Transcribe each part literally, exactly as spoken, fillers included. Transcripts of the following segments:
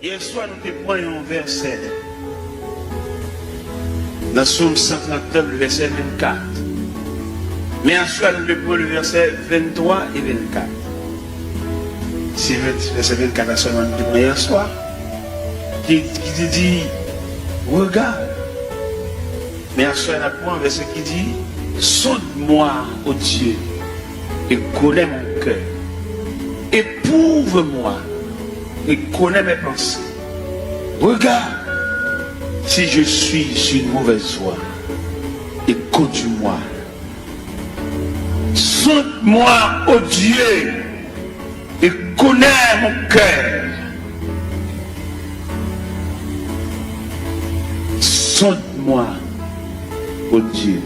Yèswa, nou te pran yon vèsè nan Sòm san trannèf, vèsè vennkat. Men aswè, nou te pran le vèsè venntwa e vennkat. Se vèsè vennkat la sèlman nou te pran yèswa, ki, ki te di, Regarde, Men aswè n ap pran vèsè ki di, Sonde-moi, ô Dieu, et connais mon cœur. Éprouve-moi et connais mes pensées. Regarde si je suis sur une mauvaise voie et conduis-moi. Sonde-moi, ô Dieu, et connais mon cœur. Sonde-moi, ô Dieu,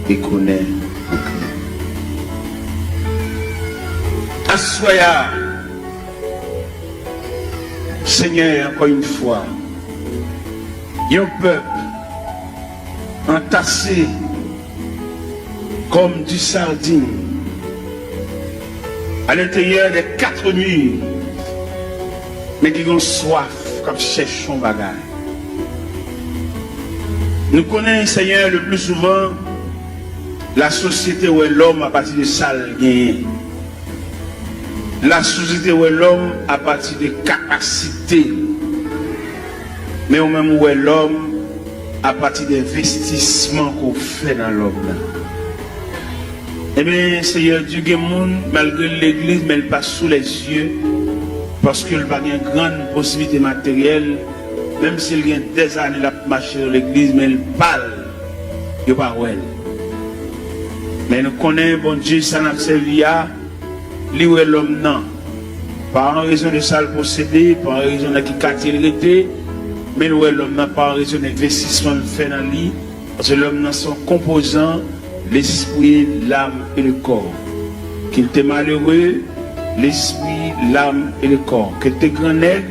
et connais mon cœur. Aswè a, Senyè, ankò yon fwa, yon pèp antase comme des sardines à l'intérieur des quatre murs, men ki gen swaf, k ap chèche yon bagay. Nou konnen, Senyè, le plus souvent, lasosyete wè lòm apati de sa l genyen. Lasosyete wè lòm apati de kapasite l. Men ou menm ou wè lòm apati de envestisman ke w fè nan lòm nan. Ebyen, Seyè Dye, gen moun, malgre l legliz, men l pa sou lèzye, paske l pa gen grann posiblite materyèl, menm si l gen dèzane l ap mache nan legliz, men l pa l, yo pa wè l. Men nou konnen Bondye sa n ap sèvi a, li wè lòm nan, pa an rezon de sa l posede, pa an rezon nan ki katye l rete, men l wè lòm nan pa an rezon de envestisman l fè nan li, paske lòm nan se yon konpozan, lespri, lam e le kò. Ke l te malere, lespri, lam e le kò. Ke l te grannèg,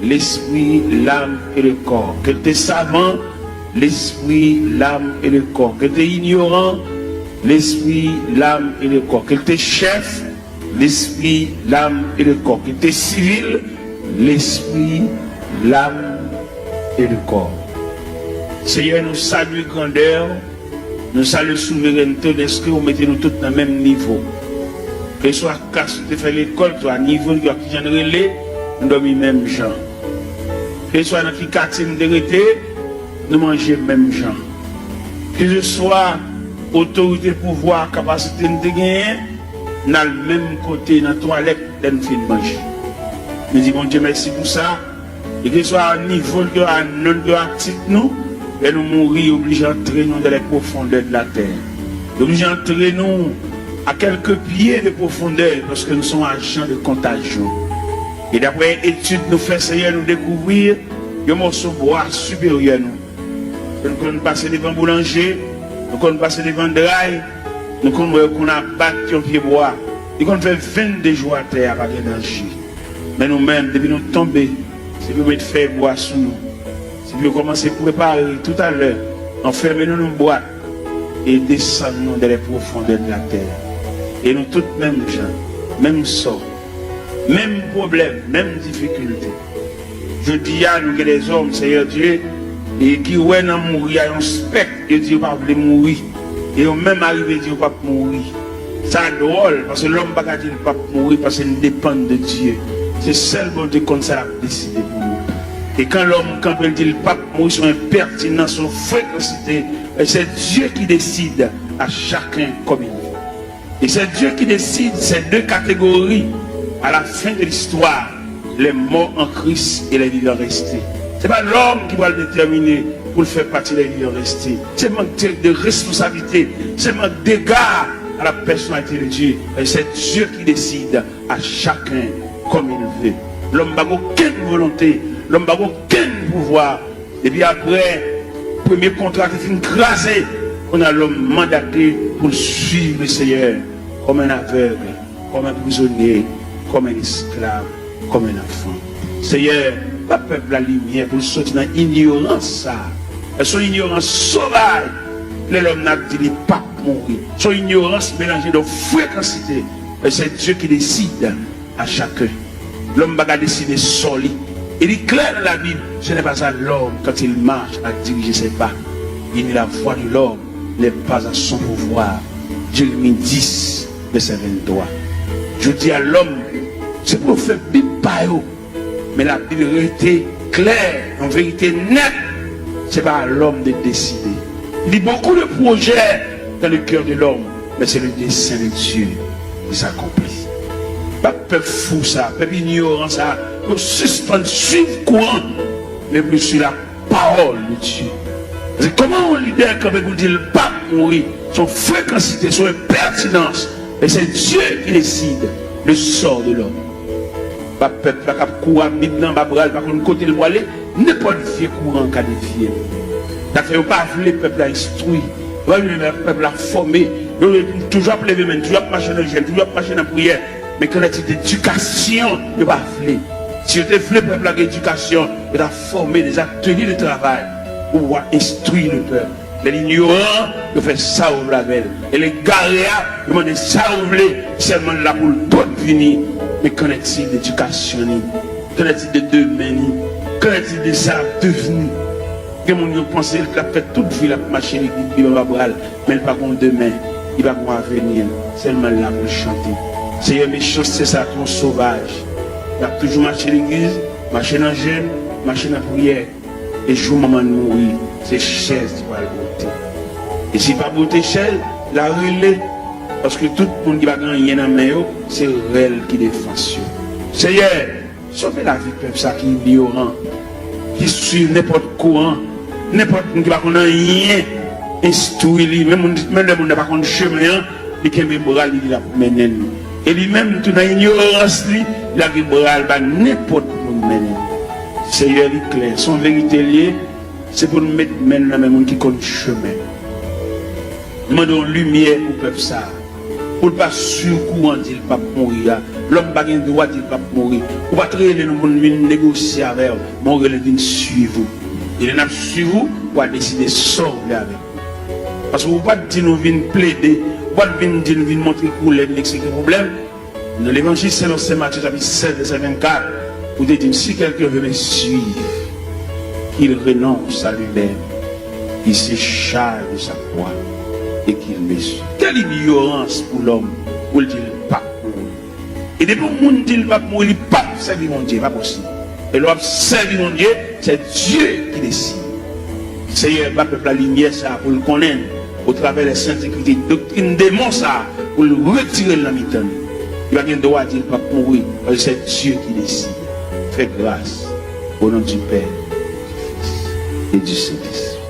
lespri, lam e le kò. Ke l te savan, lespri, lam e le kò. Ke l te inyoran, lespri, lam e le kò. Ke l te chèf, lespri, lam e le kò. Ke l te sivil, lespri, lam e le kò. Seyè, nou salye grandè w, nou salye souverènte w, dèske ou mete nou tout nan menm nivo. Keseswa klas nou te fè lekòl, keseswa nivo n, kijan n rele, nou dòmi menm jan. Keseswa nan ki katye n te rete, nou manje menm jan. Keseswa otorite, pouvwa, kapasite n te genyen, n al menm kote nan twalèt lè n fin manje. Nou di Bondye mèsi pou sa. E keseswa nivo n, keseswa non n, keseswa tit nou, lè nou mouri, yo oblije antre nou dans les profondeurs de la terre. Yo oblije antre nou à quelques pieds de profondeur, paske nou se yon ajan de kontajyon. E daprè etid nou fè, Seyè, nou dekouvri yon mòso bwa siperyè nou. Nou konn pase devan boulanje, nou konn pase devan dray, nou konn wè yo konn abat yon pye bwa. Li konn fè venndezou atè a, pa gen danje. Men nou menm, depi nou tonbe, se pou yo met fèy bwa sou nou. Se pou yo kòmanse prepare toutalè, anfèmen nou nan bwat e desann nou dans les profondeurs de la terre. E nou tout menm jan, menm sò, menm pwoblèm, menm difikilte. Jodi a, nou gen dèzòm, Seyè Dye, e ki wè nan mouri a yon spèk, yo di yo pa vle mouri. E yo menm arive di yo p ap mouri. Sa dwòl, paske lòm pa ka di l p ap mouri, paske n depann de Dye. Se sèl Bondye k konn sa l ap deside pou nou. E kan lòm kanpe, l di l p ap mouri, se yon enpètinans, se yon frekansite. Et c'est Dieu qui décide à chacun comme il veut. Et c'est Dieu qui décide ces deux catégories à la fin de l'histoire, les morts en Christ et les vivants restés. Se pa lòm ki pral detèmine pou l fè pati des vivants restés. Se mank de, de responsablite, se mank dega à la personnalité de Dieu. Et c'est Dieu qui décide à chacun comme il veut. Lòm pa gen okenn volonte, lòm pa gen okenn pouvwa. Depi aprè premye kontra te fin kraze, kounye a lòm mandate pou l suiv Leseyè kòm en avèg, kòm en prizonye, kòm en esklav, kòm en anfan. Seyè, ba pèp la limyè pou l soti nan inyorans sa a. Èske yon inyorans sovaj, lè lòm nan ap di li p ap mouri? Se yon inyorans melanje de frekansite. Et c'est Dieu qui décide à chacun. Lòm pa ka deside sò li. Il est clair dans la Bible, ce n'est pas à l'homme quand il marche à diriger ses pas. Il est la voix de l'homme n'est pas à son pouvoir. Jérémie dix, verset vingt-trois. Jodi a, lòm, se pwofèt Bib pa yo. Men Labib rete klè, yon verite nèt. Se pa a lòm de deside. Il y a beaucoup de projets dans le cœur de l'homme, mais c'est le dessein de Dieu qui s'accomplit. Pa pèp fou sa, pèp inyoran sa, yo sispann swiv kouran, men plis swiv la parole de Dieu. Se kòman yon lidè kanpe pou di l p ap mouri? Se yon frekansite, se yon enpètinans. E se Dieu qui décide le sort de l'homme. Pa pèp la k ap kouri ak Bib nan anba bra l, pa konn kote l prale, nenpòt vye kouran ka devye l. Sa fè yo pa vle pèp la enstwi, yo pa vle pèp la fòme, yo toujou ap leve men, toujou ap mache nan jèn, toujou ap mache nan priyè. Men qu'en est-il d'éducation? Yo pa vle. Si yo te vle pèp la gen edikasyon, yo ta fòme des ateliers de travail pou pouvoir instruire le peuple. Lè l inyoran, yo fè sa yo vle avè l. E lè l egare a, yo mande sa yo vle, sèlman l la pou l pot vini. Men qu'en est-il d'éducation ni? Qu'en est-il de demen ni? Qu'en est-il de sa devni? Gen moun yo panse l ap fè tout vi l ap mache legliz, Bib anba bra l, men l pa gon demen, li pa gon avenir, sèlman l la pou l chante. Seyè, mechanste sa twò sovaj. L ap toujou mache legliz, mache nan jèn, mache nan priyè. E jou manman l mouri, se chèz li pral bwote. E si l pa bwote chèz, l a rele, paske tout moun ki pa gen anyen nan men yo, se rèl ki defans yo. Seyè, sove lavi pèp sa ki inyoran, ki swiv nenpòt kouran, nenpòt moun ki pa konn anyen enstwi li, menm moun, menm lè moun nan pa konn chemen an, li kenbe bra l, li di l ap mennen l. E li menm tou nan inyorans li, li lage bra l ba nenpòt moun mennen l. Seyè, li klè, se yon verite l ye, se pou n met men n nan men moun ki konn chemen. Nou mande yon limyè pou pèp sa a. Pou l pa swiv kouran di l p ap mouri a. Lòm pa gen dwa di l p ap mouri. Ou pa t rele nou pou n vin negosye avè w, men w rele n vin swiv ou. E lè n ap swiv ou, w a deside sa w vle avè nou. Paske ou pa t di nou vin plede, ou pa t vin di nou vin montre koulè, vin eksplike pwoblèm. Nan Levanjil selon Sen Matye chapit sèz vèsè vennkat, ou te di m, si quelqu'un veut me suivre, qu'il renonce à lui-même, qu'il se charge de sa croix et qu'il me suive. Kèl inyorans pou lòm pou l di l p ap mouri. E depi yon moun di l p ap mouri, li p ap sèvi Bondye, pa posib. E lè w ap sèvi Bondye, se Dye ki deside. Seyè, ba pèp la limyè sa a pou l konnen, otravè lè sent ekriti, doktrin demon sa a, pou l retire l nan mitan nou. Li pa gen dwa di l p ap mouri, paske se Dye ki deside. Fè gras, au nom du Père, du Fils et du Saint-Esprit.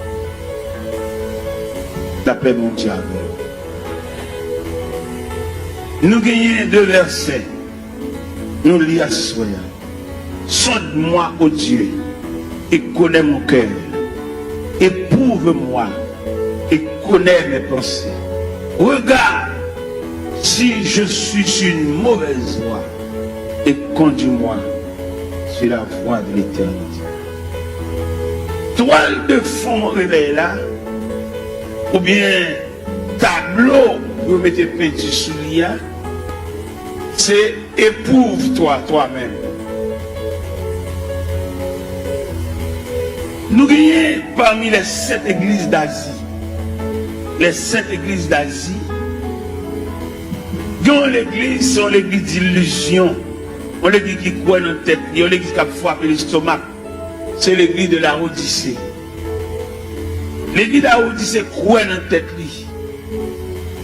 Lapè Bondye avè w. Nou genyen de vèsè nou li aswè a. Sonde-moi, ô Dieu, et connais mon cœur. Éprouve-moi et connais mes pensées. Regarde si je suis sur une mauvaise voie et conduis-moi sur la voie de l'éternité. Twal de fon revèy la, oubyen tablo pou yo mete penti sou li a, se Éprouve-toi toi-même. Nou genyen pami les sept églises d'Asie. Les sept églises d'Asie. Gen yon legliz, se yon legliz ilizyon. Yon legliz ki kwè nan tèt li, yon legliz k ap frape lestomak. Se legliz de Laodise. Legliz Laodise kwè nan tèt li.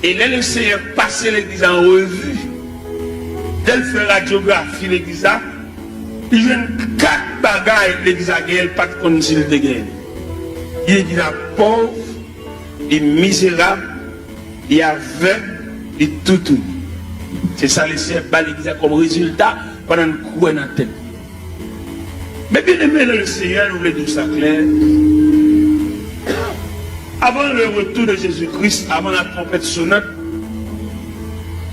E lè Lesenyè pase legliz la an revi, lè l fè radyografi legliz la, li jwenn kat bagay legliz la genyen, l pa t konn si l te genyen. Li di la pòv, li mizerab, li avèg, li toutouni. Se sa Lesenyè ba legliz la kòm rezilta pandan l kwè nan tèt li. Men byeneme nan Lesenyè, nou vle di w sa klè. Avant le retour de Jésus-Christ, avant la trompette sonnante,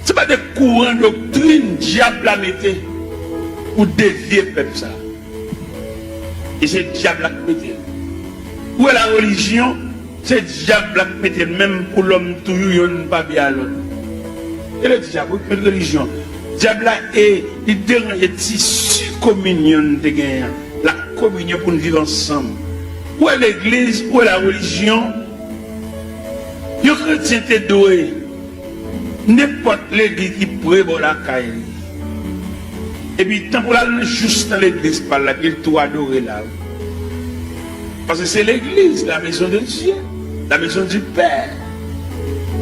se pa de kouran doktrin dyab la mete pou devye pèp sa. E se dyab la k mete l. Ou wè la relijyon, se dyab la k mete l menm pou lòm toujou yonn pa byen a lòt. E le dyab wi k met relijyon. Dyab la e li deranje tisi kominyon n te genyen an. kominyon pou n viv ansanm. Ou wè legliz, ou wè la relijyon, yon kretyen te dwe, nenpòt legliz ki pre bò lakay li. Epi tan pou l al jous nan legliz pa l la, epi l tou adore la. Paske se legliz, la maison de Dieu, la maison du Père.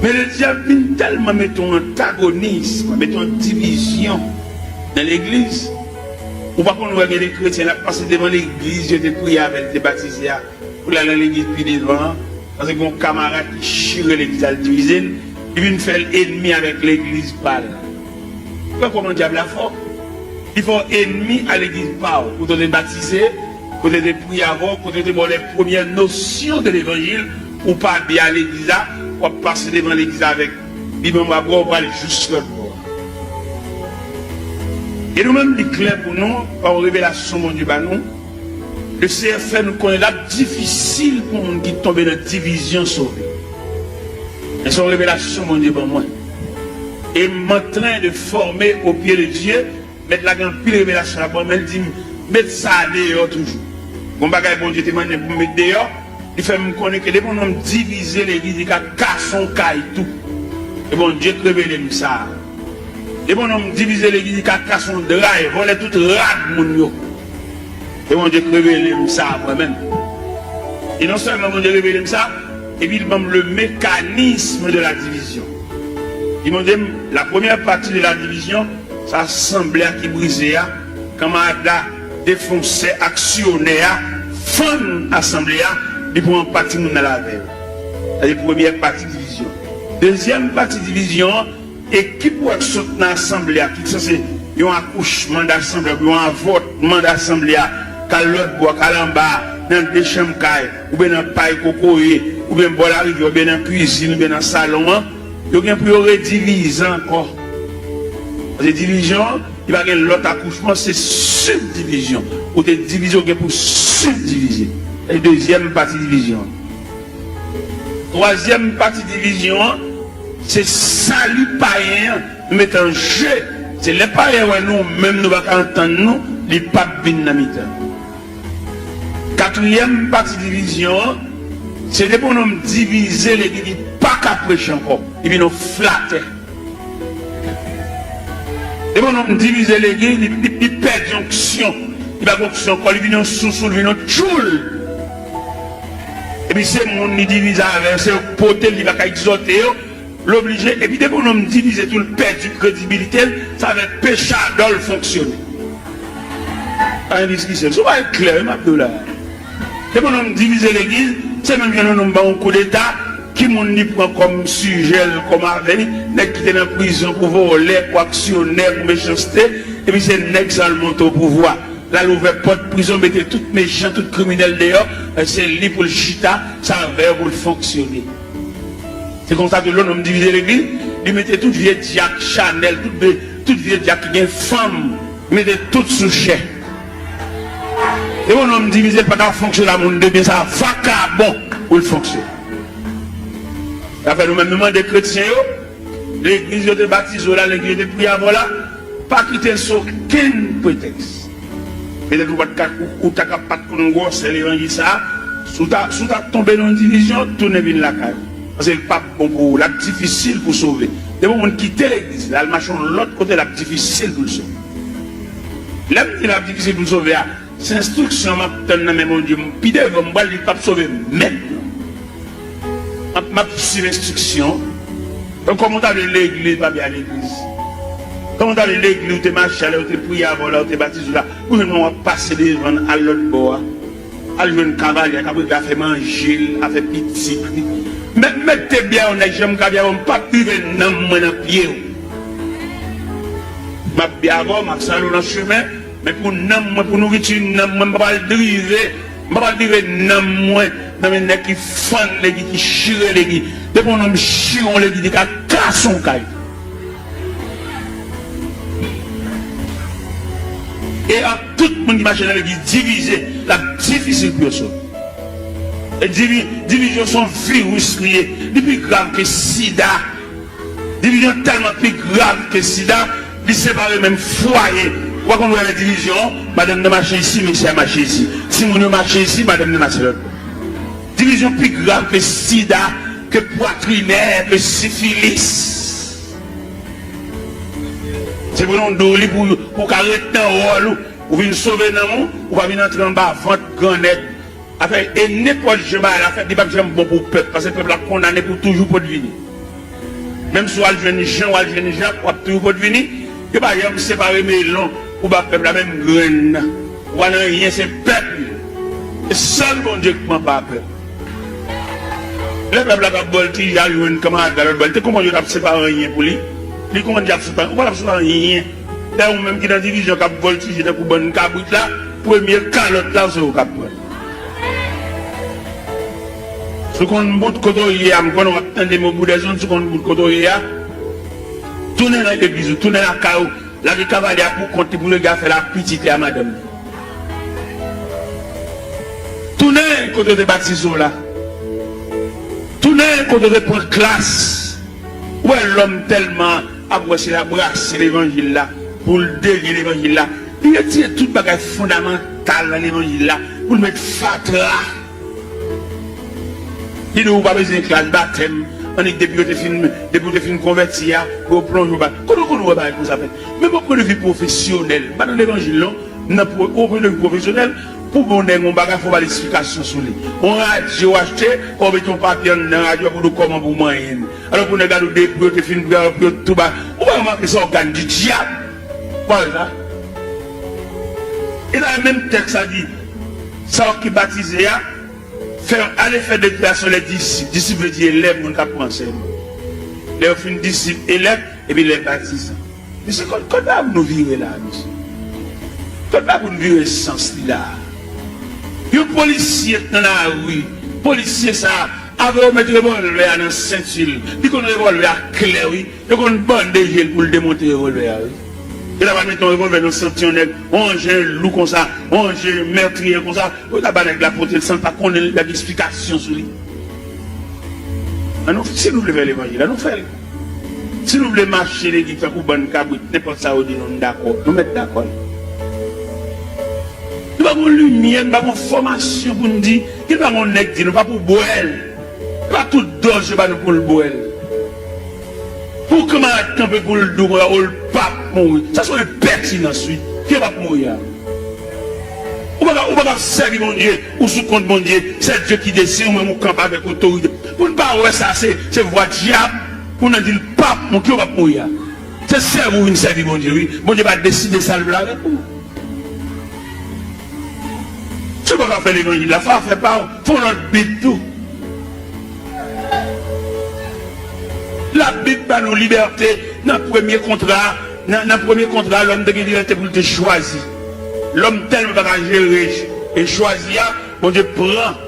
Men le dyab vin tèlman mete yon antagonism, mete yon divizyon nan legliz. Ou pa konn wè gen de kretyen l ap pase devan legliz yo te priye avè l, te batize a, pou l al nan legliz pi devan an, paske gen yon kamarad ki chire legliz al divize l, li vin fè l enmi avèk legliz pa l. Ou wè kòman dyab la fò? Li fè w enmi a legliz pa w, kote w te batize, kote w te priye avè w, kote w te ba w les premières notions de levanjil, ou pa byen a legliz la, w ap pase devan legliz la avèk Bib anba bra w, w pral jous lòt bò a. E nou menm, li klè pou nou, pa yon revelasyon Bondye ba nou, Leseyè fè nou konnen l ap difisil pou moun ki tonbe nan divizyon sove. Men se yon revelasyon Bondye ban mwen. E m antren de fòme o pye de Dye, Mèt la gen anpil revelasyon l ap ban, men l di m, met sa a deyò toujou. Gon bagay Bondye te mande m pou m met deyò, li fè m konnen ke depi yon nonm divize legliz, li ka kase yon kay tou. E Bondye k revele m sa a. Depi yon nonm divize legliz, li ka kase yon dra, vòlè tout rad moun yo. E Bondye k revele m sa a mwen menm. E non sèlman Bondye revele m sa, epi li ban m le mécanisme de la division. Li montre m la première partie de la division, se asanble a ki brize a, kanmarad la, defansè, aksyonè a, fann asanble a, li pran pati moun nan l avè yo. Sa se premyè pati divizyon. Dezyèm pati divizyon an, ekip ou wè k sot nan asanble a, ki sanse yon akouchman dasanble a, yon avòtman dasanble a, k al lòt bò, k al anba, nan de chanm kay, oubyen nan pay kokoye, oubyen bò larivyè, oubyen nan kwizin, oubyen nan salon an, yo gen pou yo redivize ankò. Paske divizyon an, li pa gen lòt akouchman, se sibdivizyon. Ou te divize, ou gen pou sibdivize. E dezyèm pati divizyon an. Twazyèm pati divizyon an, se sali payen an nou mete an je. Se lè payen wè nou menm nou pa ka antann nou, li p ap vin nan mitan nou. Katriyèm pati divizyon an, se depi yon nonm divize legliz, li pa ka preche ankò, li vin yon flatè. Depi yon nonm divize legliz, li, li, li pèdi onksyon, li pa gen onksyon ankò, li vin yon sousou, li vin yon tchoul. Epi se moun li divize avè yo, se yo k pote l, li pa ka egzòte yo, l oblije, epi depi yon nonm divize tou, l pèdi kredibilite l, sa fè pechadò l fonksyone. Pa gen diskisyon. Se yon bagay klè, wi, m ap di w la. Depi yon nonm divize legliz, se menm jan yon nonm ba yon koudeta, ki moun li pran kòm sijè l, kòm avè li, nèg ki te nan prizon pou vòlè, pou aksyonè, pou mechanste, epi se nèg sa l monte o pouvwa. L al ouvè pòt prizon, mete tout mechan, tout kriminèl deyò, se li pou l chita, se avè yo pou l fonksyone. Se konsa tou lè yon nonm divize legliz, li mete tout vye dyak Chanèl, tout vye, tout vye dyak ki gen fanm, li mete tout sou chè. E yon nonm divize, l pa ka fonksyone a moun de byen, se a vakabon pou l fonksyone. Sa fè nou menm, nou mande kretyen yo, legliz yo te batize w la, legliz yo te priye avè w la, pa kite l sou okenn pretèks. Petèt ou pa t ka, ou, ou ta ka pa t konn gwosè levanjil sa a. Si w ta, si w ta tonbe nan yon divizyon, tounen vin lakay ou. Paske l p ap bon pou ou, l ap difisil pou w sove. Depi yon moun kite legliz, l al mache yon lòt kote, l ap difisil pou l sove. Lè m di l ap difisil pou l sove a, se enstriksyon m ap tann nan men Bondye. Pi devan, m pral di l p ap sove menm non. M ap, m ap swiv enstriksyon. Donk, kòman w ta vle legliz pa byen a legliz? Kòman w ta vle legliz ou te mache a, lè yo te priye avè w la, ou te batize w la, ou jwenn w ap pase devan l al lòt bò a? Al jwenn kavalye a k ap regle afè manje l, afè pitit li. Mèt, mèt te byen yon nèg, jan m ka byen avè w, m p ap rive nanm mwen nan pye w. M ap byen avè w, m ap salye w nan chemen, men pou nanm mwen, pou nouriti nanm mwen, m pa pral rive, m pa pral rive nanm mwen nan men nèg ki fann legliz, ki chire legliz. Depi yon nonm chire yon legliz, li ka kase yon kay. E ak tout moun ki mache nan legliz divize, l ap difisil pou yo sove. E divi-, divizyon se yon viris li ye. Li pi grav ke sida. Divizyon tèlman pi grav ke sida, li separe menm fwaye. Ou pa konn wè lè divizyon, madanm nan mache isi, mesye a mache isi. Timoun yo mache isi, madanm nan mache lòt bò. Divizyon pi grav ke sida, ke pwatrinè, ke sifilis. Se pou nou dou li pou, pou w ka ret nan wòl ou. Ou vin sove nanm ou, ou pa vin antre anba vant grannèg. Afè, e nenpòt jan bagay la fèt, li p ap janm bon pou pèp, paske pèp la kondane pou toujou potvini. Menm si w al jwenn Jan, w al jwenn Jak, w ap toujou potvini. Yo pa janm separe melon pou ba pèp la, menm grenn nan. Ou pa nan anyen, se pèp li. Se sèl Bondye k pran pa pèp. Lè pèp la t ap vòltije al jwenn kanmarad la lòt bò, li te konprann yo t ap separe anyen pou li. Li konprann y ap separe, ou pa t ap separe anyen. Dayè, ou menm ki nan divizyon k ap vòltije tankou bann kabrit la, premye kalòt la, se ou k ap pran. Si w konn bout kote w ye a, m konnen w ap tande m o bout dè zonn, si w konn bout kote w ye a, tounen nan legliz ou, tounen lakay ou, lage kavalye a pou kont li pou l rega fè la pitit li a madanm li. Tounen kote w te batize w la. Tounen kote w te pran klas. Ou wè lòm tèlman ap wè se la brase levanjil la, pou l devye levanjil la. Li retire tout bagay fondamantal nan levanjil la, pou l met fatra. Li di ou pa bezwen klas batèm, annik depi yo te fin, depi w te fin konvèti a, pou yo plonje w ba. Kote w konn wè bagay konsa fèt? Menm o pwen de vi pwofesyonèl, m pa nan levanjil non, nan pwo-, o pwen de vi pwofesyonèl, pou bon nèg yon bagay, fò w ba l eksplikasyon sou li. Yon radyo w achte, fò w mete yon papye anndan radyo a pou di w kòman pou w manyen l. Alò pou nèg la di w depi yo te fin priye, pou yo tou ba. Ou pa remake se ògàn di dyab. Ou pa wè sa? E la menm tèks la di, sa yo ki batize a, fè, ale fè deklarasyon lè disip. Disip vle di elèv, moun k ap pran ansèyman. Lè yo fin disip, elèv, epi lè batizan. Mesye, kot, kot bagay pou nou vire la, mesye? Kot bagay pou nou vire sans li la? Yon polisye k nan lari, polisye sa, avè yo met revòlvè a nan senti l, li konn revòlvè a klè, wi. Yo konn bande je l pou l demonte revòlvè a, wi. Yo ta pral mete yon revòlvè nan senti yon nèg, yon anjen lou konsa, yon anjen mètriye konsa, yo ta ba nèg la pote l san l pa konnen l, l ap eksplikasyon sou li. An nou, si nou vle fè levanjil la, nou fè l. Si nou vle mache legliz tankou bann kabrit, nenpòt sa yo di nou, nou dakò, nou mèt dakò. Nou pa gon limyè, nou pa gon fòmasyon pou n di, gen pa gon nèg di nou, pa pou bwè l. E pa tout dòz yo ba nou pou l bwè l. Pou kanmarad kanpe pou l di w konsa, o l p ap mouri. Sa se yon enpètinans, wi. Ki p ap mouri a? Ou pa ka, ou pa ka sèvi Bondye, ou sou kont Bondye, c'est Dieu qui décide, ou menm ou kanpe avèk otorite. Pou n pa wè sa, se, se vwa dyab, pou n di l p ap mouri, ki p ap mouri a. Se sèvi ou vin sèvi Bondye, wi. Bondye pa deside sa l vle avèk ou. Si w pa ka fè levanjil la, fò w fè pa w, fè yon lòt bib tou. Labib ba nou libète nan premye kontra, nan, nan premye kontra, lòm te gen libète pou l te chwazi. Lòm tèlman pa ka jere e chwazi a, Bondye pran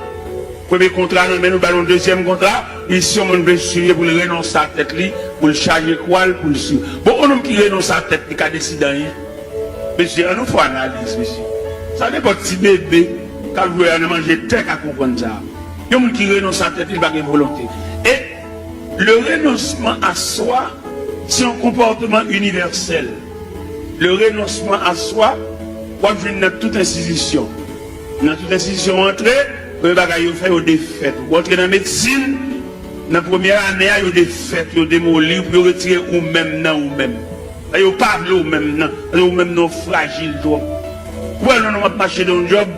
premye kontra nan men nou, ba nou dezyèm kontra, li si yon moun vle swiv li pou l renonse a tèt li, pou l chaje kwa l, pou l swiv. Bon, yon nonm ki renonse a tèt li ka deside anyen? Mesye, an nou fè analiz, mesye. Sa nenpòt ti bebe k ap jwe a nan manje tè ka konprann sa. Yon moun ki renonse a tèt li, li pa gen volonte. E le renoncement à soi, se yon konpòtman inivèsèl. Le renoncement à soi, w ap jwenn nan tout enstitisyon. Nan tout enstitisyon w antre, premye bagay yo fè, yo defèt ou. W antre nan medsin, nan premyè ane a, yo defèt, yo demoli w pou yo retire ou menm nan ou menm. Yo pa vle ou menm nan, paske ou menm nan w frajil twòp. Ou wè lè yon nonm ap mache nan yon djòb,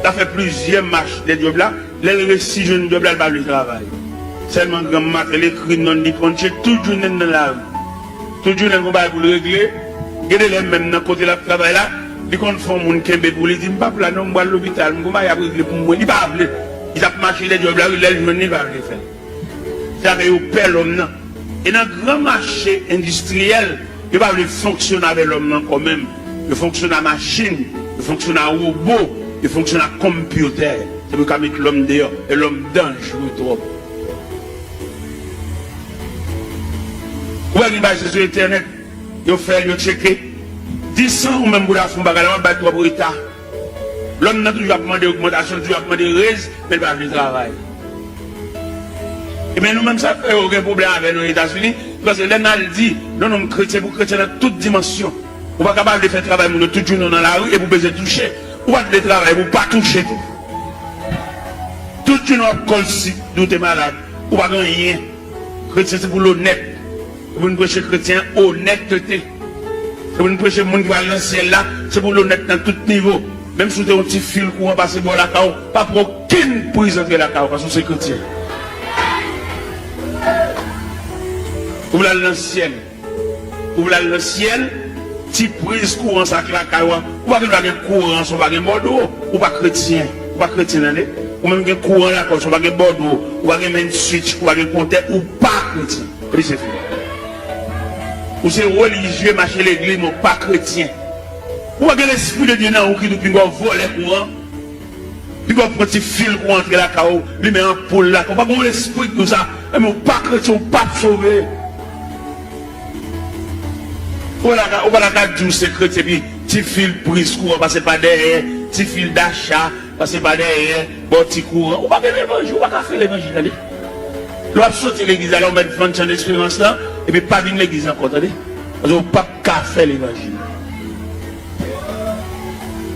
l ap fè plizyè mach dèyè djòb la, lè l resi jwenn djòb la, l pa vle travay. Sèlman granm maten, l ekri non l, li pran chèk tout jounen nan lari. Tout jounen l gon bagay pou l regle. Gen de lè menm nan kote l ap travay la, li konn fè yon moun kenbe pou li, di, "M p ap la non, m pral lopital, m gon bagay ap regle pou mwen." Li pa vle. Li t ap mache dèyè djòb la, wi, lè l jwenn li, li pa vle fè l. Se afè yo pè lòm nan. E nan gran mache endistriyèl, yo pa vle fonksyone avè lòm nan ankò menm. Yo fonksyone a machin, yo fonksyone a wobo, yo fonksyone a konpyotè. Se pou yo ka met lòm deyò, e lòm danjere twòp. Ou wè gen bagay se sou entènèt, yo fè l, yo tcheke. Dis an ou menm pou ta fè yon bagay la, w ap bay twòp reta. Lòm nan toujou ap mande ogmantasyon, toujou ap mande rèz, men l pa vle travay. Ebyen, nou menm sa fè yo gen pwoblèm avè nou Etazini, paske lè n al di, non, non, kretyen pou kretyen nan tout dimansyon. Ou pa ka pa vle fè travay moun yo tout jounen w nan lari epi w bezwen touche. Ou pa t vle travay epi w pa touche tou. Tout jounen w ap kòl sik, di w te malad. Ou pa gen anyen. Kretyen se pou l onèt. Se pou n preche kretyen onètete. Se pou n preche moun ki pral nan syèl la, se pou l onèt nan tout nivo. Menm si w te yon ti fil kouran pase bò lakay w, pa pran okenn priz antre lakay w, paske w se kretyen. Ou vle al nan syèl. Ou vle al nan syèl, ti priz kouran sa k lakay w a, ou pa gen dwa gen kouran san w pa gen bòdwo. Ou pa kretyen. Ou pa kretyen, tande. Ou menm gen kouran lakay w san w pa gen bòdwo. Ou pa gen main switch, ou pa gen kontè, ou pa kretyen. Epi se fini. Ou se relijye, mache legliz, men w pa kretyen. Ou pa gen Lespri de Dye nan ou ki di w pinga w vòlè kouran. Pinga w pran ti fil kouran antre lakay w, limen anpoul lakay w. Pa gen yon lespri ki di w sa. Enben, ou pa kretyen, ou p ap sove. Ou pa ta ka, ou pa ta ka di w se kretyen, epi ti fil priz kouran pase pa dèyè, ti fil dacha pase pa dèyè, ba w ti kouran. Ou pa gen levanjil, ou pa ka fè levanjil, tande. Lè w ap soti legliz la, lè w mèt vann chan esperans lan, epi pa vin legliz ankò, tande. Paske w p ap ka fè levanjil.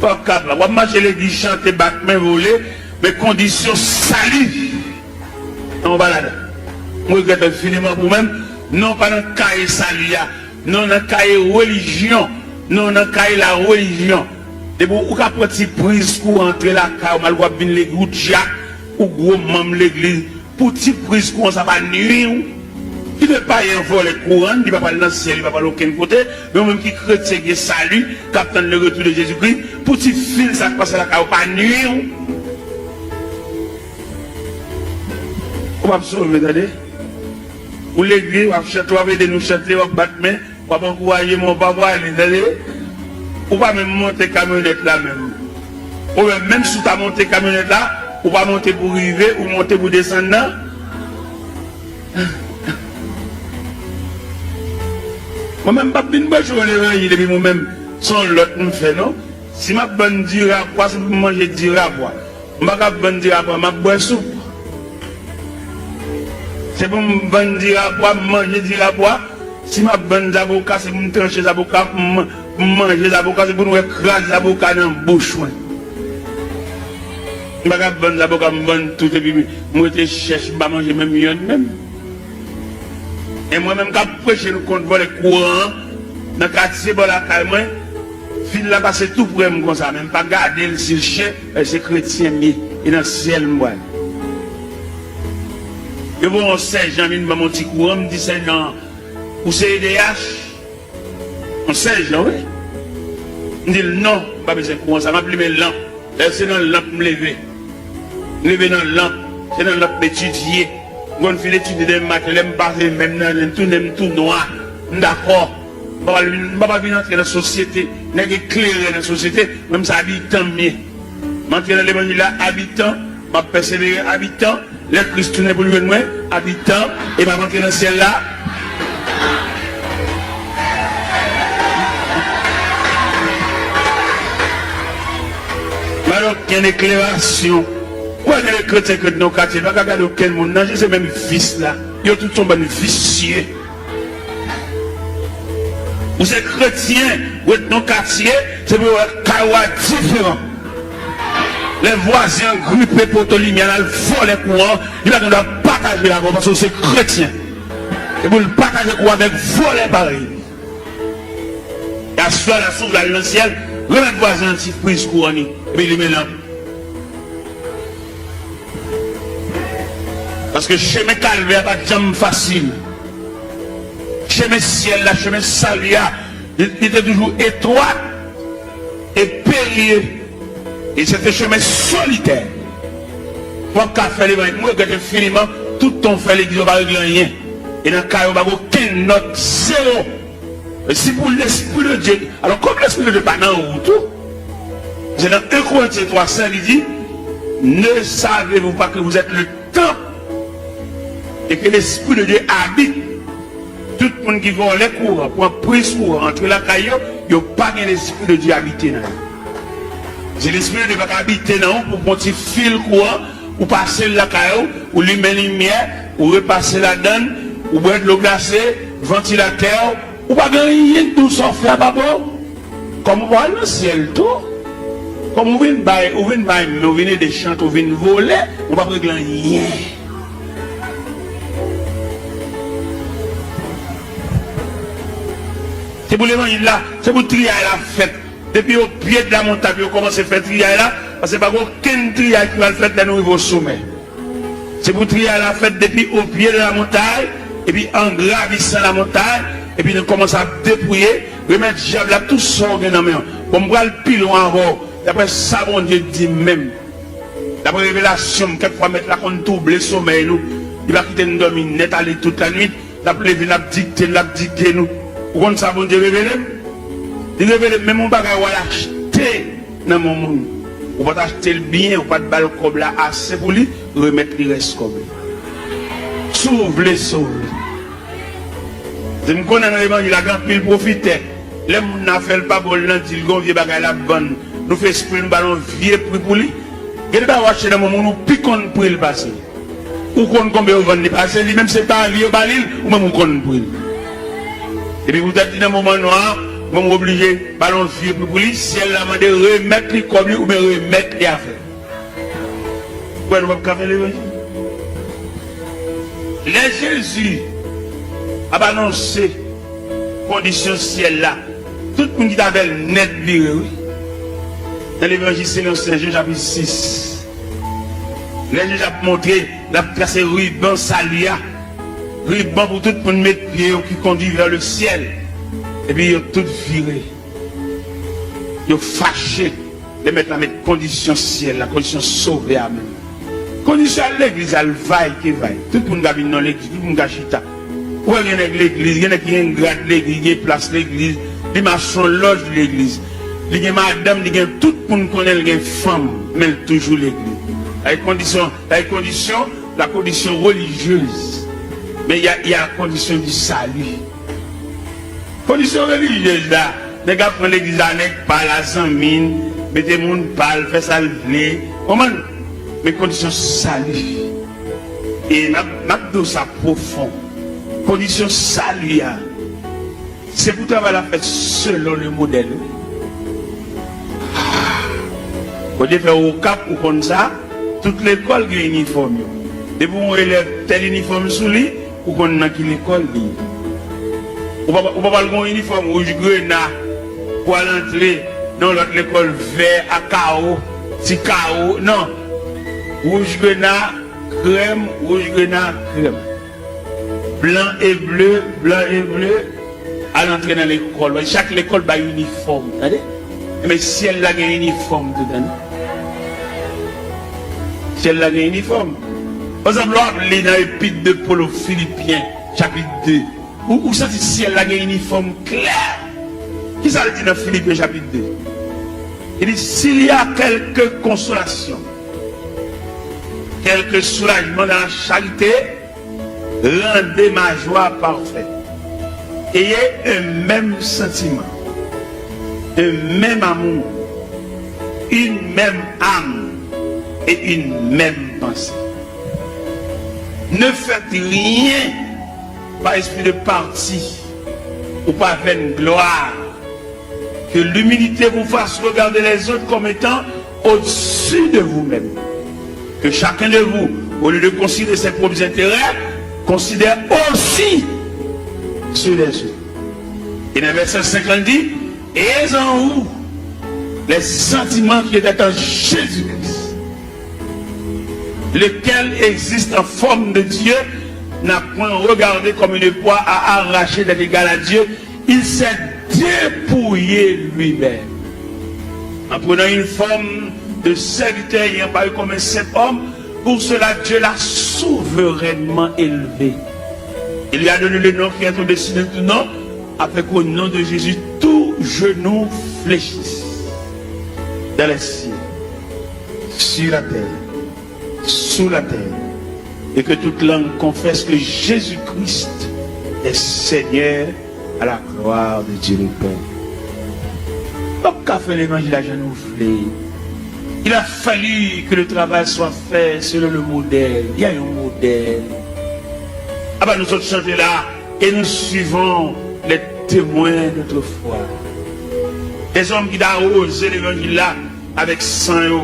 P ap kapab. W ap mache legliz, chante, bat men, vole, men kondisyon sali. Non, w pa ladan. Mwen regrèt enfiniman pou mwen. Non, w pa nan kaye sali a. Non, w nan kaye relijyon. Non, w nan kaye larelijyon. Depi w ka pran ti priz kouran antre lakay w, malgre w ap vin legliz, ou dyak, ou gwo manm legliz, pou ti priz kouran sa pa nwi w. Kite payen an vòlè kouran, li pa pral nan syèl, li pa pral okenn kote. Men ou menm ki kretyen, gen sali, k ap tann le retour de Jezikri, pou ti fil sa k pase lakay ou pa nwi w. Ou p ap sove, tande. Ou legliz, w ap chante, w ap ede nou chante, w ap bat men, w ap ankouraje, men w pa prale, tande. Ou pa menm monte kamyonèt la menm. Ou menm, menm si w ta monte kamyonèt la, ou pa monte pou rive, ou monte pou desann nan. Mwen menm, m p ap vin preche yon levanjil epi mwen menm, se yon lòt m fè, non. Si m ap vann diri a pwa, se pou m manje diri a pwa. M pa ka ap vann diri a pwa, m ap bwè soup. Se pou m vann diri a pwa, m manje diri a pwa. Si m ap vann zaboka, se pou m tranche zaboka, m, m manje zaboka, se pou nou wè kras zaboka nan bouch mwen. M pa ka ap vann zaboka, m vann tout, epi m rete chèch, m pa manje menm yonn menm. E mwen menm k ap preche nou kont vòlè kouran an, nan katye bò lakay mwen, fil la pase tou pre m konsa, men m pa gade l si l chen, e se kretyen m ye, e nan syèl m pral. Yo voye yon sèjan vin ban m yon ti kouran, m di sèjan an, ou se E D H? Yon sèjan, wi. M di l non, m pa bezwen kouran sa, m ap limen lanp. Lè se nan lanp m leve. M leve nan lanp, se nan lanp m etidye. M konn fin etidye demen maten, lè m pase men m nan nen m, tou nen m tou nwa. M dakò. M pa pral vin, m pa pral vin antre nan sosyete. Nèg eklere nan sosyete, mwen m se abitan m ye. M antre nan levanjil la, abitan, m ap pèsevere, abitan. Lè Kris tounen pou l jwenn mwen, abitan, e m ap antre nan syèl la. Mwen okenn eklerasyon. Ou wè gen de kretyen k ret nan katye, pa ka gade okenn moun nan je, se menm vis la. Yo tout se yon bann visye. Ou se kretyen, ou ret nan katye, se pou yo wè kay ou a diferan. Lè vwazen an gripe poto limyè l al vòlè kouran, li pa gen dwa pataje l avè w paske w se kretyen. E pou l pataje kouran avèk vòlè parèy li. E aswè la, si w vle al nan syèl, remèt vwazen an ti priz kouran li, epi limen lanp. Paske chemen kalvè a pa t janm fasil. Chemen syèl la, chemen sali a, li, li te toujou etwat e perye. E se te chemen solitè. W ap ka fè levanjil. Mwen regrèt enfiniman, tout tan w fè legliz, w pa regle anyen. E nan kay ou, pa gen okenn nòt, zewo. E si pou Lespri de Dye, alò, kòm Lespri de Dye pa nan ou tou, se nan en Korentyen twa sèz, li di, ne savez-vous pas que vous êtes le temple et que l'Esprit de Dieu habite? Tout moun ki vòlè kouran, pran priz kouran, antre lakay yo, yo pa gen Lespri de Dye abite nan yo. Si Lespri de Dye pa ka abite nan ou, pou pran ti fil kouran, ou pase l lakay ou, ou limen limyè, ou repase ladann, ou bwè dlo glase, vantilatè, ou pa gen anyen k di w sa w fè a pa bon. Kòm ou pral nan syèl tou, kòm ou vin bay, ou vin bay men, ou vin ede chante, ou vin vole, ou p ap regle anyen. Se pou levanjil la, se pou triyay la fèt. Depi o pye de la montagne, yo kòmanse fè triyay la, paske pa gen okenn triyay ki pral fèt lè nou rive o somè. Se pou triyay la fèt depi o pye de la montagne, epi an gravisan la montagne, epi nou kòmanse ap depouye, remèt dyab la tout sa w gen nan men w. Bon, m pral pi lwen avè w, daprè sa Bondye di m menm. Daprè revelasyon m, kèk fwa mèt la konn twouble somèy nou. Li pa kite n dòmi nèt ale tout lannwit. L ap leve, l ap dikte, l ap dikte nou. Ou konn sa Bondye revele m? Li revele m menm yon bagay w al achte nan men yon moun. Ou pa t achte l byen, ou pa t ba l kòb la ase pou li, remèt li rès kòb li. Si w vle sove. Se m konnen nan levanjil la gen anpil pwofitè. Lè moun nan fè l pa bon, l nan di l gen yon vye bagay l ap vann. Nou fè espre nou ba l yon vye pri pou li. Gen de bagay w achte nan men yon moun, ou pi konn pri l pase l. Ou konn konbyen yo vann li pase li, menm se pa li yo ba li l, ou menm ou konn pri l. Epi poutèt li nan moman nwa, ou menm ou oblije ba l yon vye pri pou li, syèl la mande remèt li kòb li oubyen remèt li afè l. Ou kwè nou p ap ka fè levanjil? Lè Jezi ap anonse kondisyon syèl la, tout moun ki t avè l nèt vire, wi. Nan levanjil selon Sen Jan, chapit sis, lè Jezi ap montre, l ap trase riban sali a, riban pou tout moun met pye yo ki kondui vè le syèl. Epi yo tout vire. Yo fache. Lè mèt la met kondisyon syèl la, kondisyon sove a menm. Kondisyon al legliz, al vay ke vay. Tout moun ka vin nan legliz, tout moun ka chita. Ou wè gen nèg legliz, gen nèg ki gen grad legliz, gen plas legliz, li mason lòj legliz. Li gen madanm, li gen tout moun konnen l gen fanm, men l toujou legliz. Sa e kondisyon, sa e kondisyon, la condition religieuse. Men y a, y a condition du salut. Kondisyon relijyez la, nèg ap pran legliz la, nèg pa l a zanmi n, mete moun pa l, fè sa l vle. Konprann? Men kondisyon sali. E m ap, m ap di w sa pwofon. Kondisyon sali a, se pou travay la fèt selon le modèl, wi. Bondye fè w Okap, ou konn sa, tout lekòl gen inifòm yo. Depi w yon elèv tèl inifòm sou li, ou konn nan ki lekòl li ye. Ou pa, ou pa pral gen yon inifòm wouj grena pou al antre nan yon lòt lekòl vè a kawo, ti kawo, non. Wouj grena, krèm, wouj grena, krèm. Blan e ble, blan e ble, al antre nan lekòl. Chak lekòl bay inifòm, tande? Enben, syèl la gen inifòm tou, tande? Syèl la gen inifòm. Pa egzanp, lè w ap li nan Epître de Paul aux Philippiens, chapit de, ou, ou santi syèl la gen inifòm klè. Kisa l di nan Filipyen chapit de? Li di, s'il y a quelque consolation, quelque soulagement dans la charité, rendez ma joie parfaite. Ayez un même sentiment, un même amour, une même âme et une même pensée. Ne faites rien par esprit de parti ou par vaine gloire. Que l'humilité vous fasse regarder les autres comme étant au-dessus de vous-même. Que chacun de vous, au lieu de considérer ses propres intérêts, considère aussi ceux des autres. Et dans le verset cinq, il dit, ayez en vous les sentiments qui étaient en Jésus-Christ, lequel existe en forme de Dieu, n'a point regardé comme une proie à arracher d'être égal à Dieu, il s'est dépouillé lui-même, en prenant une forme de serviteur, ayant paru comme un simple homme. Pour cela, Dieu l'a souverainement élevé. Il lui a donné le nom qui est au-dessus de tout nom, afin qu'au nom de Jésus, tout genou fléchisse dans les cieux, sur la terre, sous la terre, et que toute langue confesse que Jésus-Christ est Seigneur, à la gloire de Dieu le Père. Nou p ap ka fè levanjil la jan nou vle. Il a fallu que le travail soit fait selon le modèle. Il y a un modèle. Apa nou sot chante la, et nous suivons les témoins d'autrefois. Dèzòm ki ta woze levanjil la avèk san yo.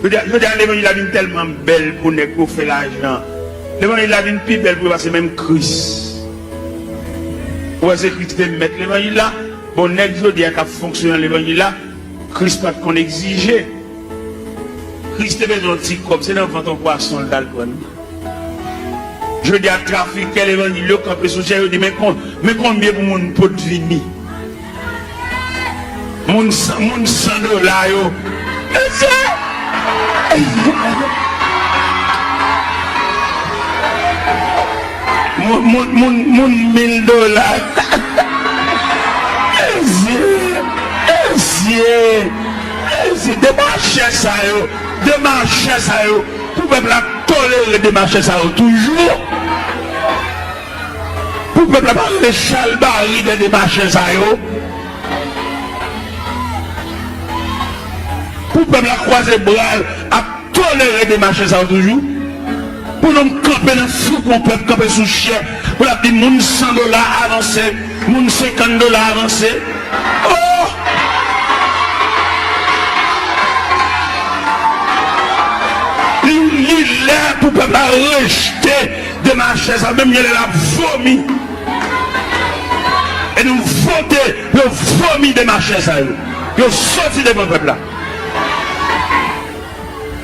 Jodi a, jodi a, levanjil la vin tèlman bèl pou nèg pou fè lajan. Levanjil la vin pi bèl pou yo pase menm Kris. Ou wè, se Kris ki te mèt levanjil la. Bon, nèg jodi a k ap fonksyone nan levanjil la, Kris pa t konn egzije. Kris te bezwen yon ti kòb, se nan vant yon pwason l t al pran l. Jodi a, trafikè levanjil yo kanpe sou chè, yo di, men kon, men konbyen pou moun pot vini? Moun san, moun san dola yo. Mesye! Moun, moun, moun, moun mil dola. Mesye! Mesye! Mesye! Demachè sa yo, demachè sa yo, pou pèp la tolere demachè sa yo toujou. Pou pèp la pa rele chalbari de demachè sa yo. Pou pèp la kwaze bra l ap tolere demachè sa yo toujou. Pou nonm kanpe nan fouk yon pèp, kanpe sou chè, pou l ap di moun san dola avanse, moun senkant dola avanse. Oh! Li, li lè pou pèp la rejte demachè sa, menm gen lè l ap vomi. E nou vote pou yo vomi demachè sa yo. Yo soti devan pèp la.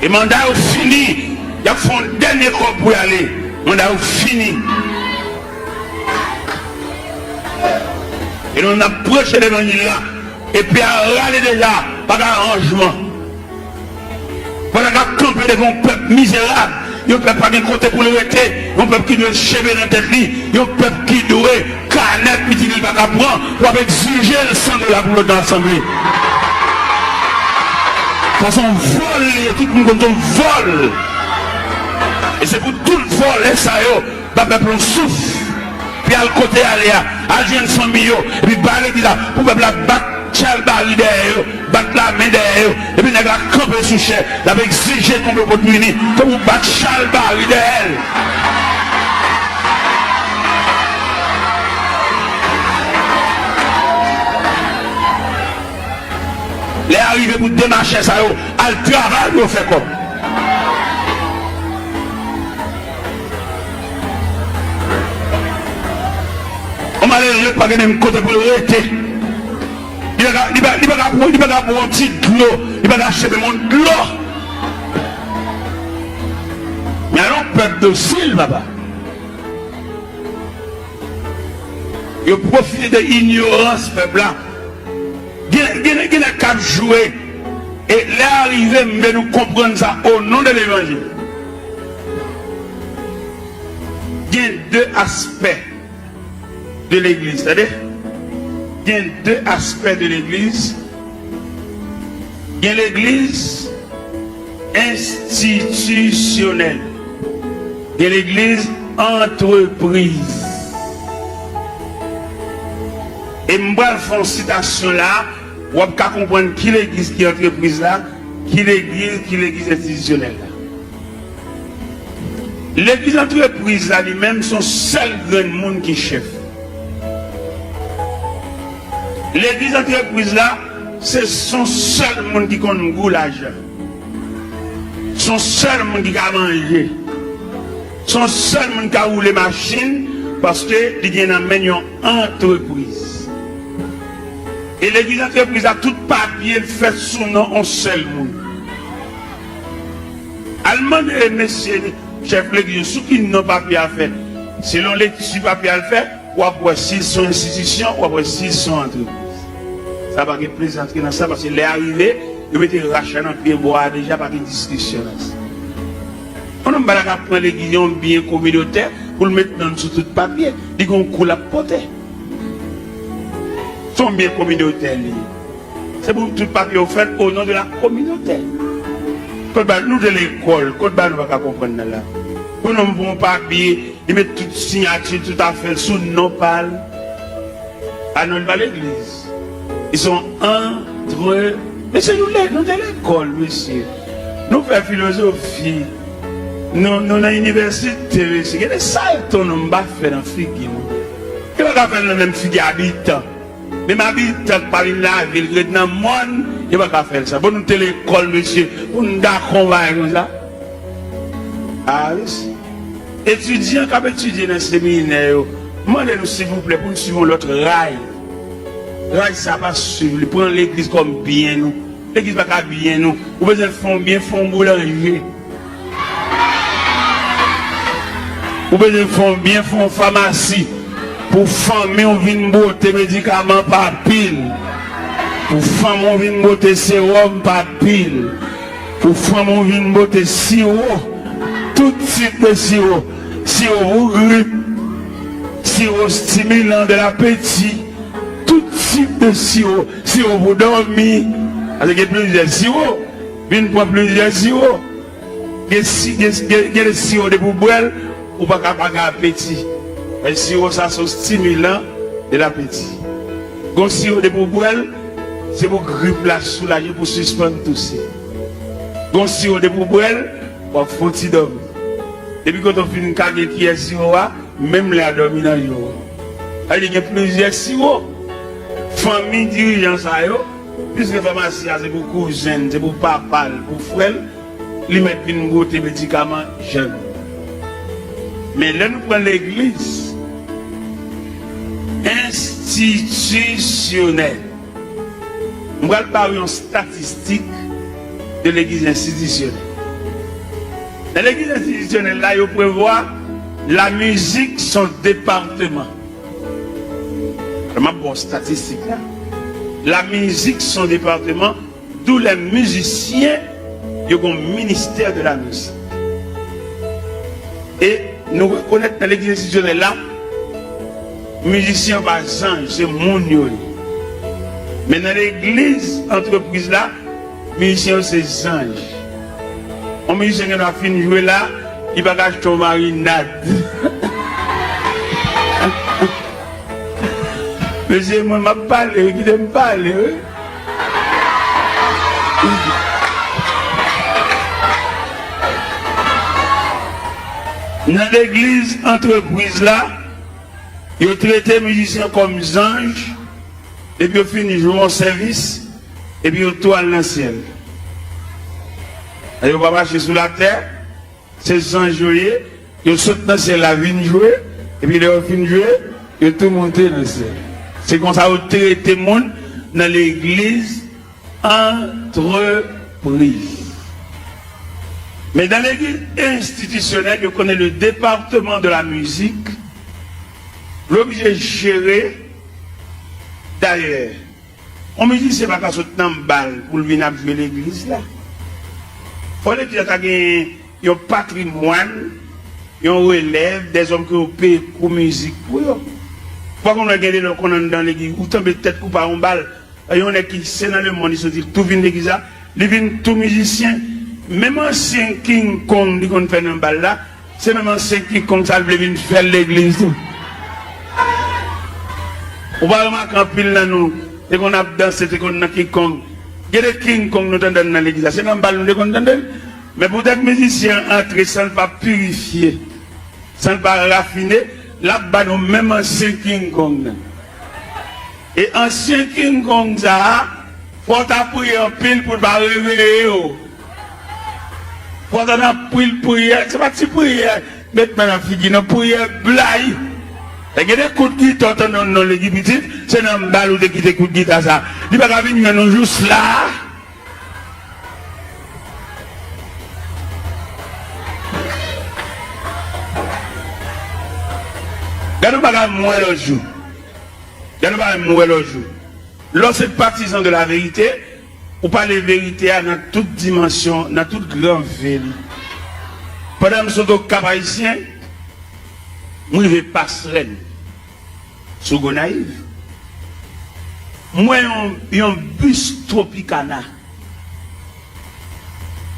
E manda yo fini. Y ap fè yon dènye kòb pou y ale. Manda yo fini. E nou, n ap preche levanjil la. Epi a rale deja, pa gen aranjman. Pandan k ap kanpe devan yon pèp mizerab, yon pèp pa gen kote pou l rete, yon pèp ki dwe cheve nan tèt li, yon pèp ki dwe kanèt pitit li pa ka pran, w ap egzije l san dola pou l nan asanble. Sa se yon vòl li ye, tout moun konn se yon vòl. E se pou tout vòlè sa yo ba pèp la yon souf. Epi al kote y ale a, al jwenn fanmi yo, epi ba legliz la, pou pèp la bat chalbari dèyè yo, bat lamen dèyè yo, epi nèg la kanpe sou chè, l ap egzije konbyen pot vini, tankou bat chalbari dèyè l. Lè a rive pou demachè sa yo al travay pou yo fè kòb. Yon malere pa gen menm kote pou l rete. Li pa ka, li pa, li pa ka pran, li pa ka pran yon ti dlo, li pa ka achte menm yon dlo. Men yon pèp dosil, papa. Yo pwofite de inyorans pèp la. Gen, gen, gen nèg k ap jwe. E lè a rive, m vle nou konprann sa, o non de levanjil. Gen de aspè de legliz, tande. Gen de aspè de legliz. Gen legliz enstitisyonèl. Gen legliz antrepriz. E m pral fè yon sitasyon la, w ap ka konprann ki legliz ki antrepriz la, ki legliz, ki legliz enstitisyonèl la. Legliz antrepriz la, li menm, se yon sèl grenn moun ki chèf. Legliz antrepriz la, se, se yon sèl moun ki konn gou lajan. Se yon sèl moun ki ka manje. Se yon sèl moun ki ka woule machin, paske li gen nan men l yon antrepriz. E legliz antrepriz la, tout papye l fèt sou non yon sèl moun. Al mande mesye chèf legliz yo sou ki non papye a fèt. Selon lekti papye a fèt, w ap wè si l se yon enstitisyon, w ap wè si l se yon antrepriz. Sa pa gen plezantri nan sa, paske lè a rive, yo mete rach la nan pye bwa a deja, pa gen diskisyon nan sa. Yon nonm pa ta ka pran legliz yon byen kominotè pou l met non l sou tout papye, li gen yon kou l ap pote. Se yon byen kominotè li ye. Se pou tout papye yo fèt o non de la kominote. Kot ba nou te lekòl, kot ba nou pa ka konprann nan la. Pou nonm pran yon papye, li met tout siyati, tout afè l sou non pa l. A non l pa legliz. Li se yon antre-, mesye, nou le-, nou te lekòl, mesye. Nou fè filozofi. Nou, nou nan inivèsite, mesye. Gade salto nonm pa fè nan figi nou. Yo pa ka fè l nan menm figi abitan. Menm abitan k pa vin lavil, k ret nan mòn, yo pa ka fè l sa. Bon, nou te lekòl, mesye, pou n dakò yon bagay konsa. A, mesye. Etidyan k ap etidye nan seminè yo, m mande nou, silvouplè, pou n swiv yon lòt ray. Ray sa pa swiv li, pran legliz kòm byen nou. Legliz pa ka byen nou. Ou bezwen fè yon byen, fè yon boulanje. Ou bezwen fè yon byen, fè yon famasi. Pou fanmi w vin bwote medikaman pa pil. Pou fanmi w vin bwote sewòm pa pil. Pou fanmi w vin bwote siwo. Tout tip de siwo. Siwo pou grip. Siwo stimilan de lapeti. Tout tip de siwo. Siwo pou dòmi. Paske gen plizyè siwo. Vin pran plizyè siwo. Gen si, gen, gen, gen de siwo depi w bwè l, ou pa ka pa gen apeti. Men siwo sa se yon stimilan de lapeti. Gon siwo depi w bwè l, se pou grip la soulaje, pou sispann touse. Gon siwo depi w bwè l, w ap fon ti dòmi. Depi kote w fin kage kiyè siwo a, menm lè a dòmi nan je w. Sa vle di gen plizyè siwo. Fanmi dirijan sa yo, piske famasi a se pou kouzen l, se pou papa l, pou frè l, li mèt vin bwote medikaman jèn. Men lè nou pran legliz enstitisyonèl, m pral ba w yon statistik de legliz enstitisyonèl. Nan legliz enstitisyonèl la, yo prevwa la mizik se yon depatman. Lè m ap ba w statistik la, la mizik se yon depatman, d'où les musiciens, yo gen ministè de la mizik. E nou rekonèt nan legliz enstitisyonèl la, mizisyen pa zanj, se moun yo ye. Men nan legliz antrepriz la, mizisyen yo se zanj. Yon mizisyen gen dwa fin jwe la, li pa ka achte yon marinad. Mesye, mwen m ap pale, wi, kite m pale, wi. Nan legliz antrepriz la, yo trete mizisyen kòm zanj, epi yo fin jwe yon sèvis, epi yo tou al nan syèl. Yo pa mache sou latè, se zanj yo ye, yo sot nan syèl la vin jwe, epi lè yo fin jwe, yo tou monte nan syèl. Se konsa yo trete moun nan legliz antrepriz. Men dan legliz enstitisyonèl, yo konnen le département de la musique, l oblije jere. Dayè, yon mizisyen pa ka sot nan bal pou l vin ap jwe legliz la. Fò legliz la ta gen yon patrimwàn, yon relèv, dèzòm ke yo peye kou mizik pou yo. Ou pa konn wè gen de lè w konn anndan legliz, ou tonbe tèt kou pa yon bal. Yon nèg ki se nan lemonn li soti, l tou vin legliz la, li vin tou mizisyen. Menm ansyen King Kong li konn fè nan bal la, se menm ansyen King Kong sa l vle vin fè l legliz tou. Ou pa remake anpil nan nou te konn ap danse, te konn nan King Kong. Gen de King Kong nou tande nan legliz la, se nan bal nou te konn tande l. Men poutèt mizisyen an antre san l pa pirifye, san l pa rafine, l ap ba nou menm ansyen King Kong nan. E ansyen King Kong sa a, fò w ta priye anpil pou l pa reveye w. Fò w ta nan pil priyè, se pa ti priyè, met men nan figi, nan priyè blayi. E gen de kout gita w tande nan legliz pitit, se nan bal ou te kite kout gita sa. Li pa ka vin jwenn nou jous la. Gade yon bagay m wè lòt jou. Gade yon bagay m wè lòt jou. Lè w se patizan de la verite, ou pale verite a nan tout dimansyon, nan tout gran ve li. Pandan m sot Okap Ayisyen, m rive Pasrèn, sou Gonayiv. M wè yon, yon bis Tropicana.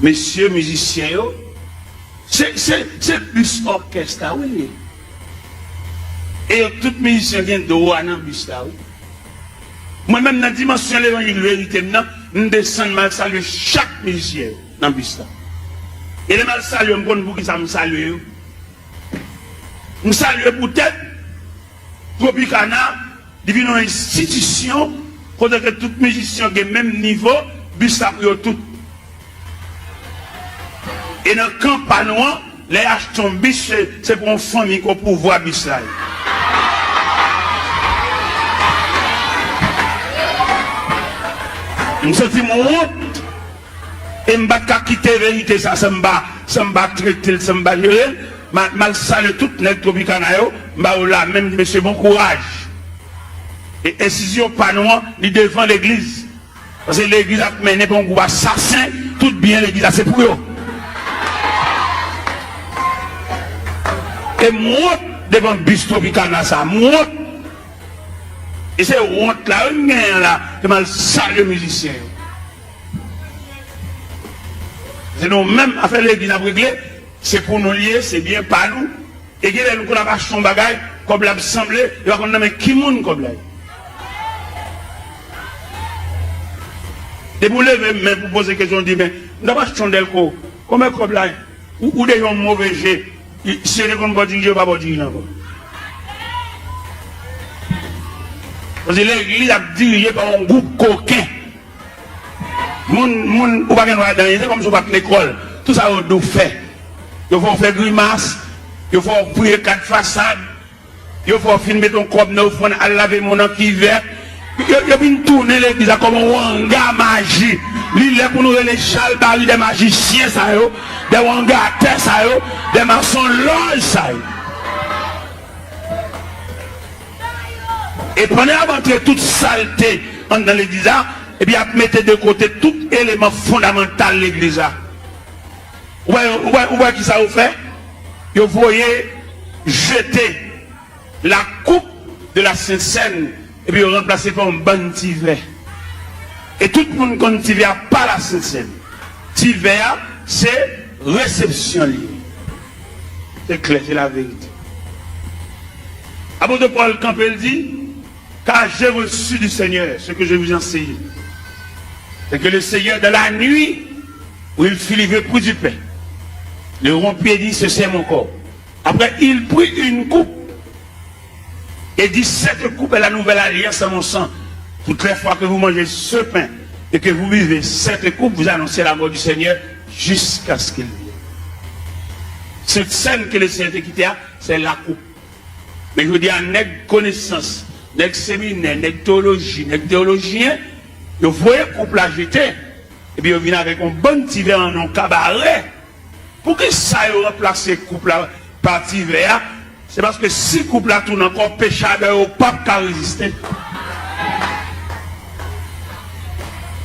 Mesye mizisyen yo, se, se, se bis òkès la, wi, l ye. E yo tout mizisyen gen dwa nan bis la, wi. Mwen menm, nan dimansyon levanjil verite m nan, m desann, m al salye chak mizisyen yo nan bis la. E lè m al salye yo, m konn poukisa m salye yo. M salye poutèt Tropicana, Li vin yon enstitisyon kote ke tout mizisyen gen menm nivo, bis la pou yo tout. E nan kan pa nou an, lè y achte yon bis, se, se pou yon fanmi ki o pouvwa bis la ye. M santi m wont. E m pa t ka kite verite sa san m pa, san m pa trete l, san m pa jere l. M a, m al salye tout nèg Tropicana yo, m ba yo lamen, m di, "Mesye, bon kouraj." E ensizyon pa nou an, li devan legliz. Paske legliz ap mennen pa yon gwoup asasen, tout byen legliz la se pou yo. E m wont devan bis Tropicana sa, m wont. E se wont la, wi, m genyen la, ke m al salye mizisyen yo. Se nou menm, afè legliz ap regle, se pou nou l ye, se byen pa nou. E gen lè nou konn ap achte yon bagay, kòb la ap sanble, yo pa konn nan men ki moun kòb la ye. Depi w leve men pou poze kesyon, w di, "Men, m t ap achte yon dèlko, konbyen kòb la ye?" Ou, ou deja yon move je. Si yo te konn ba w dirije, yo pa ba w dirije ankò. Paske legliz ap dirije pa yon gwoup koken. Moun, moun, ou pa gen dwa di anyen, se kòmsi w pa t lekòl. Tout sa yo di w fè. Yo fè w fè grimas, yo fè w priye kat fasad, yo fè w fin mete yon kòb nan ofrann, al lave men w nan kivèt. Yo, yo vin tounen legliz la kòm yon wanga maji. Li lè pou nou rele chalbari dè majisyen sa yo, dè wangatè sa yo, dè masonlòj sa yo. E pandan y ap antre tout salte anndan legliz la, epi y ap mete de kote tout eleman fondamantal legliz la. Ou wè, ou wè, ou wè kisa yo fè? Yo voye jete la coupe de la Sainte Seine, epi yo ranplase pa yon bann ti vè. E tout moun konn ti vè a pa la Sainte Seine. Ti vè a, se resepsyon li ye. Se klè, se laverite. Apot Pòl kanpe, l di, "Car j'ai reçu du Seigneur ce que je vous enseigne. C'est que le Seigneur, dans la nuit où il fut livré pour du pain, le rompit et dit, 'Ceci est mon corps.' Après, il prit une coupe et dit, 'Cette coupe est la nouvelle alliance en mon sang. Toutes les fois que vous mangez ce pain et que vous buvez cette coupe, vous annoncez la mort du Seigneur jusqu'à ce qu'il vienne.'" Cette scène que le Seigneur te kite a, se la coupe. Men jodi a, nèg konesans, nèg seminè, nèg teyoloji, nèg teyolojyen, yo voye koup la jete, epi yo vin avèk yon bann ti vè an yon kabare. Poukisa yo ranplase koup la pa ti vè a? Se paske si koup la tounen ankò, pechadè yo p ap ka reziste.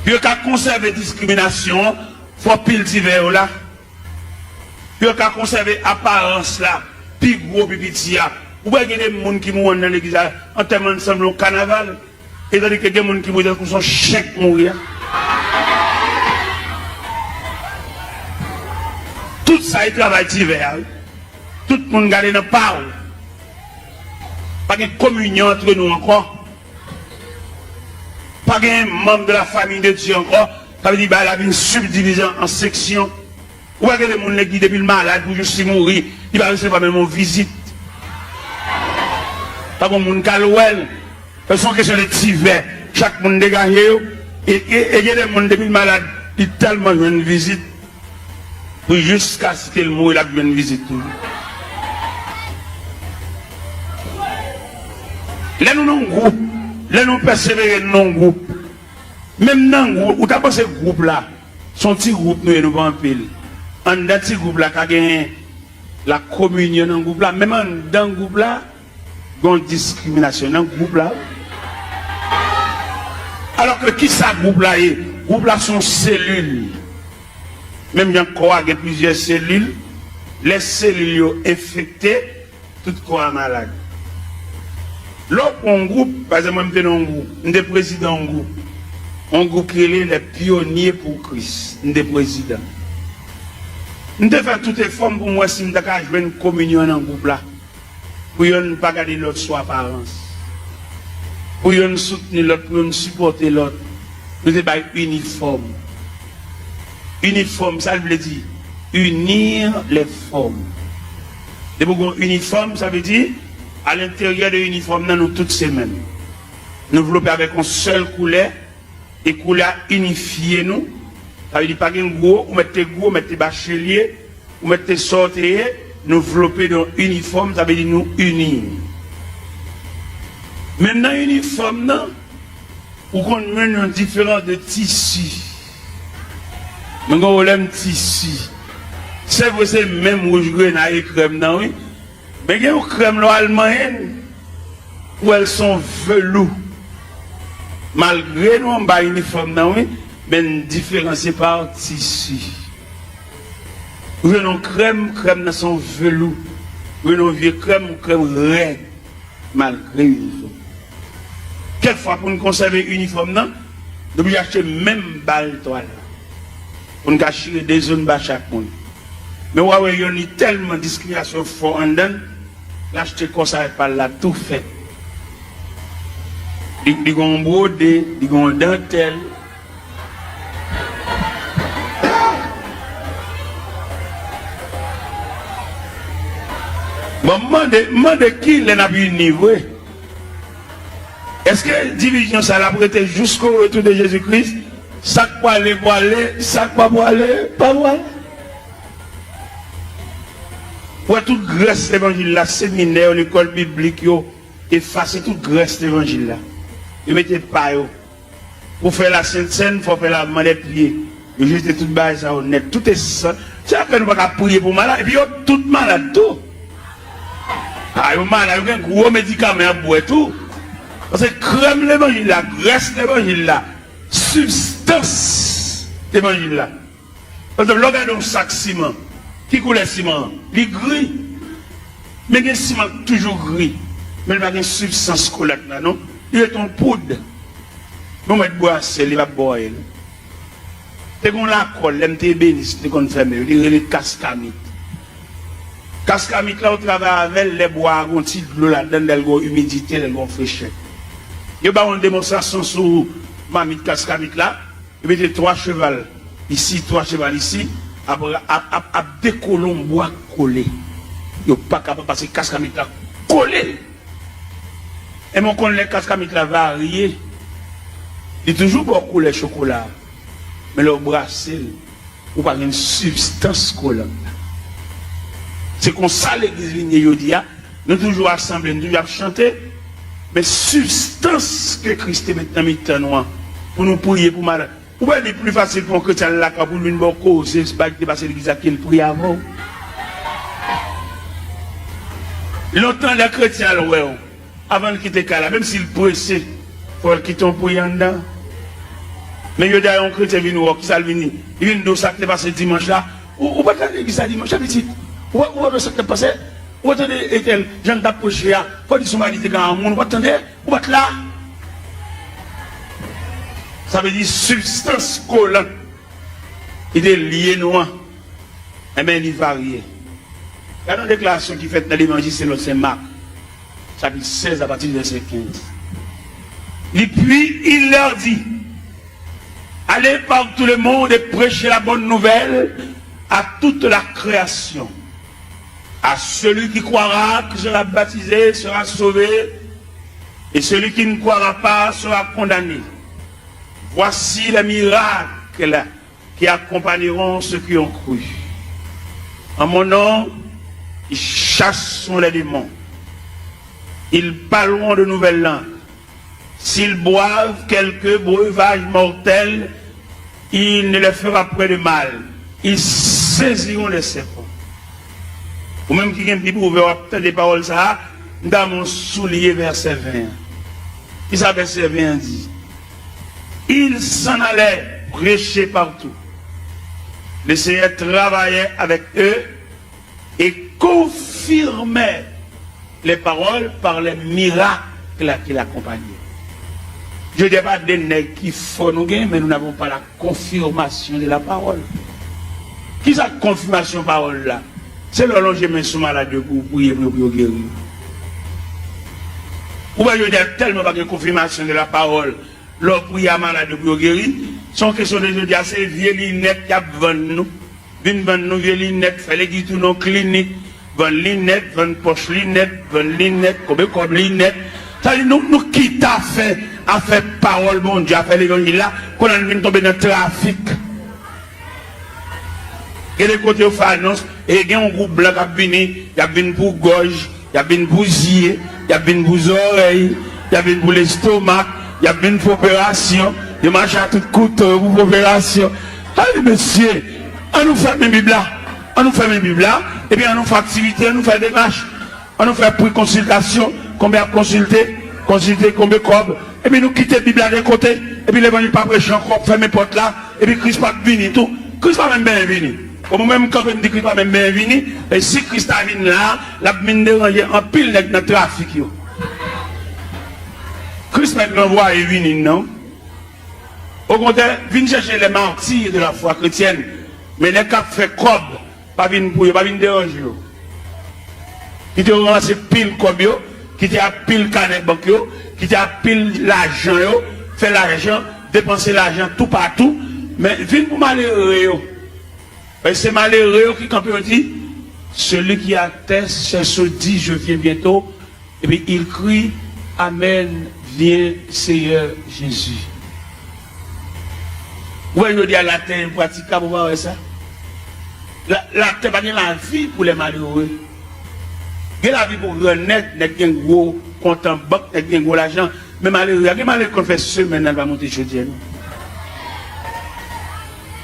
Pou yo ka konsève diskriminasyon an, fò pil ti vè yo la. Pou yo ka konsève aparans la, pi gwo, pi piti a. Ou wè gen de moun ki mouri anndan legliz la, antèman l sanble yon kanaval. E tandike gen moun ki mouri tankou se yon chen k mouri a. Tout sa e travay ti vè a, wi. Tout moun gade nan pa w. Pa gen kominyon antre nou ankò. Pa gen manm de la famille de Dieu ankò. Sa vle di bagay la vin sibdivize an seksyon. Ou wè gen de moun ki depi l malad pou jis li mouri, li pa resevwa menm yon vizit. Pa gen moun k al wè l. Se yon kesyon de ti vè. Chak moun degaje yo. E, e, e gen de moun depi l malad, li tèlman jwenn vizit. Pou jiskaske l mouri, l ap jwenn vizit toujou. Lè nou nan gwoup, lè nou pèsevere nan gwoup, menm nan gwoup, ou ta panse gwoup la, se yon ti gwoup nou ye, nou pa anpil. Anndan ti gwoup la, ka gen lakominyon nan gwoup la, menm anndan gwoup la, gen yon diskriminasyon nan gwoup la. Alòske kisa gwoup la ye? Gwoup la se yon selil. Menm jan kò a gen plizyè selil, lè selil yo enfekte, tout kò a malad. Lè w pran yon gwoup, pa egzanp, mwen m te nan yon gwoup, m te prezidan yon gwoup. Yon gwoup ki rele Les Pionniers pour Christ, m te prezidan. M te fè tout efò m pou m wè si m ta ka jwenn kominyon nan gwoup la. Pou yonn pa gade lòt sou aparans. Pou yonn soutni lòt, pou yonn sipòte lòt. Nou te bay inifòm. Inifòm, sa l vle di? Unir les formes. Depi w gen yon inifòm, sa vle di, alenteryè de inifòm nan, nou tout se menm. Nou vlope avèk yon sèl koulè, e koulè a inifye nou. Sa vle di pa gen gwo, ou mèt te gwo, ou mèt te bachelye, ou mèt te sa w te ye, nou vlope nan yon inifòm, sa vle di nou ini. Men nan inifòm nan, ou konn jwenn yon diferans de tisi. Men gen yon pwoblèm tisi. Se vre se menm wouj grenay e krèm nan, wi. Men gen yon krèm lè w al manyen l, ou wè l se yon velou. Malgre nou anba inifòm nan, wi, men n diferansye pa tisi. Ou jwenn yon krèm, krèm nan se yon velou. Ou jwenn yon vye krèm, yon krèm rèd, malgre inifòm. Kèk fwa, pou n konsève inifòm nan, nou oblije achte menm bal twal la. Pou n ka chire de zòn ba chak moun. Men w a wè yonn li tèlman diskriminasyon fò anndan l, l achte kò sa e pa l la tou fèt. Li, li gen yon bwode, li gen yon dantèl. Bon, m mande, m mande kilè n ap ini vre? Èske divizyon sa l ap rete jusqu'au retour de Jésus-Christ? Sa k pwale, pwale, sa k pa pwale, pa pwale. Wè tout grès levanjil la, seminè yo, lekòl biblik yo, efase tout grès levanjil la. Yo mete pa yo. Pou fè la Sent Sèn, fò fè lavman dè pye. Yo jete tout bagay sa yo nèt. Tout esans. Se apèn nou pa ka priye pou malad. Epi yo tout malad tou. A, yo malad, yo gen gwo medikaman y ap bwè tou. Paske krèm levanjil la, grès levanjil la, sibstans levanjil la. Pa egzanp, lè w gade yon sak siman, ki koulè siman an? Li gri. Men gen siman k toujou gri. Men li pa gen sibstans kolèt la, non. Li ret yon poud. Men w mèt brase l, li p ap ba w anyen, non. Te gen yon lakòl, lè m te ebenis, m te konn fèmen yo, li rele Kaskamit. Kaskamit la, ou travay avè l, lè bwa a gen yon ti dlo ladan l, lè l gen yon imidite, lè l gen yon frechè. Yo ba w yon demonstrasyon sou mamit Kaskamit la, yo mete twa cheval isi, twa cheval isi, ap, ap, ap, ap dekole yon bwa kole. Yo pa kapab pase Kaskamit la kole. Enben, w konn lè Kaskamit la varye, li toujou ba w koulè chokola, men lè w brase l, ou pa jwenn sibstans kolant la. Se konsa legliz vin ye jodi a. Nou toujou asanble, nou toujou ap chante, men sibstans ke Kris te met nan mitan nou an, pou nou priye pou malad. Ou wè li pli fasil pou yon kretyen al lakay pou l vin ba w koze, se pa li ki te pase legliz la ki l priye avè w. Lontan lè kretyen al wè w, avan l kite kay la, menm si l prese, fò l kite yon priyè anndan. Men jodi a yon kretyen vin wè w, kisa l vin di? Li vin di w sa k te pase dimanch la. Ou, ou pa t al legliz la dimanch la, pitit? Ou, ou pa t wè sa k t ap pase? Ou pa tande Etèl, jan l t ap preche a? Fò di son mari te gen yon moun, ou pa t tande? Ou pa t la? Sa vle di sibstans kolan ki te lye nou an, enben, li varye. Gade yon deklarasyon ki fèt nan Levanjil selon Sen Mak, chapit sèz, apati de vèsè kenz. Li, puis il leur dit, allez par tout le monde et prêchez la bonne nouvelle à toute la création. À celui qui croira, qui sera baptisé, sera sauvé, et celui qui ne croira pas sera condamné. Voici les miracles qui accompagneront ceux qui ont cru. En mon nom, ils chasseront les démons. Ils parleront de nouvelles langues. S'ils boivent quelque breuvage mortel, il ne leur fera point de mal. Ils saisiront des serpents. Ou menm ki gen Bib ouvè, w ap tande pawòl sa a, m ta men w souliye vèsè ven an. Kisa vèsè ven an di? Ils s'en allaient prêcher partout. Le Seigneur travaillait avec eux et confirmait les paroles par les miracles qui l'accompagnaient. Jodi a pa de nèg ki fò nou gen, men nous n'avons pas la confirmation de la parole. Kisa konfimasyon pawòl la? Se lè w lonje men sou malad yo pou w priye pou yo, pou yo geri. Ou wè jodi a tèlman pa gen konfimasyon de la parole. Lè w priye a malad yo pou yo geri, se yon kesyon de jodi a, se vye linèt y ap vann nou. Vin vann nou vye linèt, fè legliz tounen yon klinik, vann linèt, vann pòch linèt, vann linèt, konbe kòb linèt. Sa vle di nou, nou kite afè afè pawòl Bondye, afè levanjil la, kounye a nou vin tonbe nan trafik. Gen de kote yo fè anons, e gen yon gwoup blan k ap vini, y ap vin pou gòj, y ap vin pou zye, y ap vin pou zòrèy, y ap vin pou lestomak, y ap vin pou operasyon, yo mache a tout kouto yo pou operasyon. Ay, mesye, an nou fèmen Bib la, an nou fèmen Bib la, epi an nou fè aktivite, an nou fè demach. An nou fè pri konsiltasyon, konbyen ap konsilte, konsilte konbyen kòb, epi nou kite Bib la de kote, epi levanjil pa preche ankò, fèmen pòt la, epi Kris p ap vini tou. Kris pa menm benyen vini. Bon, mwen menm m kanpe m di Kris pa menm benyen vini, e si Kris ta vin la, l ap vin deranje anpil nèg nan trafik yo. Kris pa t ranvwaye vini non. Okontrè, vin chèche les martyrs de la foi chrétienne, men nèg k ap fè kòb, pa vin pou yo, pa vin deranje yo. Kite yo ranmase pil kòb yo, kite ap pil kanè bank yo, kite ap pil lajan yo, fè lajan, depanse lajan toupatou, men vin pou malere yo. Paske se malere yo ki kanpe yo di, celui qui atteste, se dit, je viens bientôt, epi il crie, Amen, viens Seigneur Jésus. Ou wè jodi a latè enpratikab, ou pa wè sa? La, latè pa gen lavi pou lè malere. Gen lavi pou gran nèg, nèg gen gwo kont an bank, nèg gen gwo lajan. Men malere a, gen malere konn fè semèn nan l pa monte chodyè non.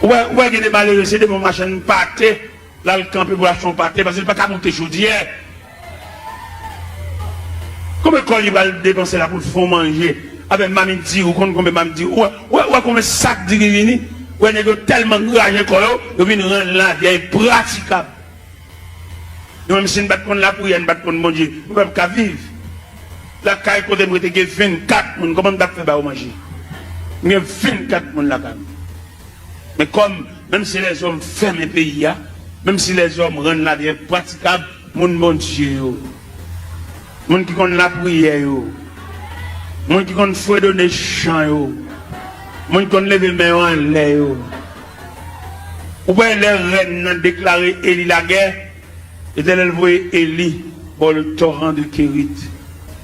Ou wè, ou wè gen de malere, se de bon machann pate, l al kanpe pou l achte yon pate, paske l pa ka monte chodyè. Konbyen kòb li pral depanse la pou l fè yon manje? Avèk mamit diri, ou konn konbyen mamit diri? Ou wè, ou wè, ou wè konbyen sak diri vini? Ou wè nèg yo tèlman anraje kò yo, yo vin rann lavi a enpratikab. Nou menm si n pa t konn lapriyè, n pa t konn Bondye, nou p ap ka viv. Lakay kote m rete gen vennkat moun, kòman m t ap fè ba yo manje? M gen vennkat moun lakay mwen. Men kòm, menm si lèzòm fèmen peyi a, menm si lèzòm rann lavi enpratikab, moun Bondye yo, moun ki konn lapriyè yo, moun ki konn fredone chan yo, moun ki konn leve men yo anlè yo, ou wè lè rèn nan deklare Eli lagè, Letènèl voye Eli bò le toran de Kerit.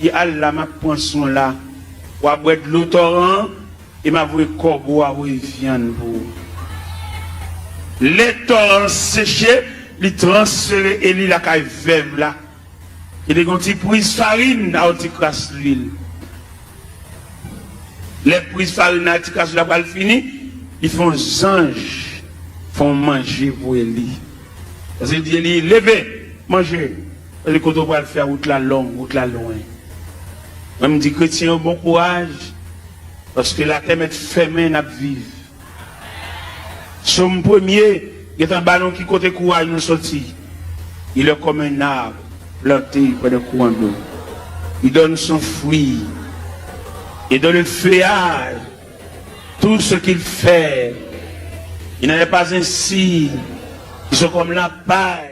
Li al la, m ap pran swen la. W a bwè dlo toran an, e m a voye kòbo a voye vyann pou ou. Lè toran an seche, li transfere Eli lakay vèv la. Li te gen yon ti priz farin ak yon ti kras lwil. Lè priz farin nan ti kras la pral fini, li fè yon zanj fè yon manje pou Eli. Paske li di Eli, leve, manje. Paske kote w pral fè a, wout la long, wout la lwen. Mwen m di kretyen yo bon kouraj, paske latè mèt fèmen n ap viv. Sòm premye gentan ba nou ki kote kouraj nou soti. Il est comme un arbre planté près d'un courant d'eau. Il donne son fruit. Et dans le feuillage, tout ce qu'il fait, il n'en est pas ainsi. Ils sont comme la paille.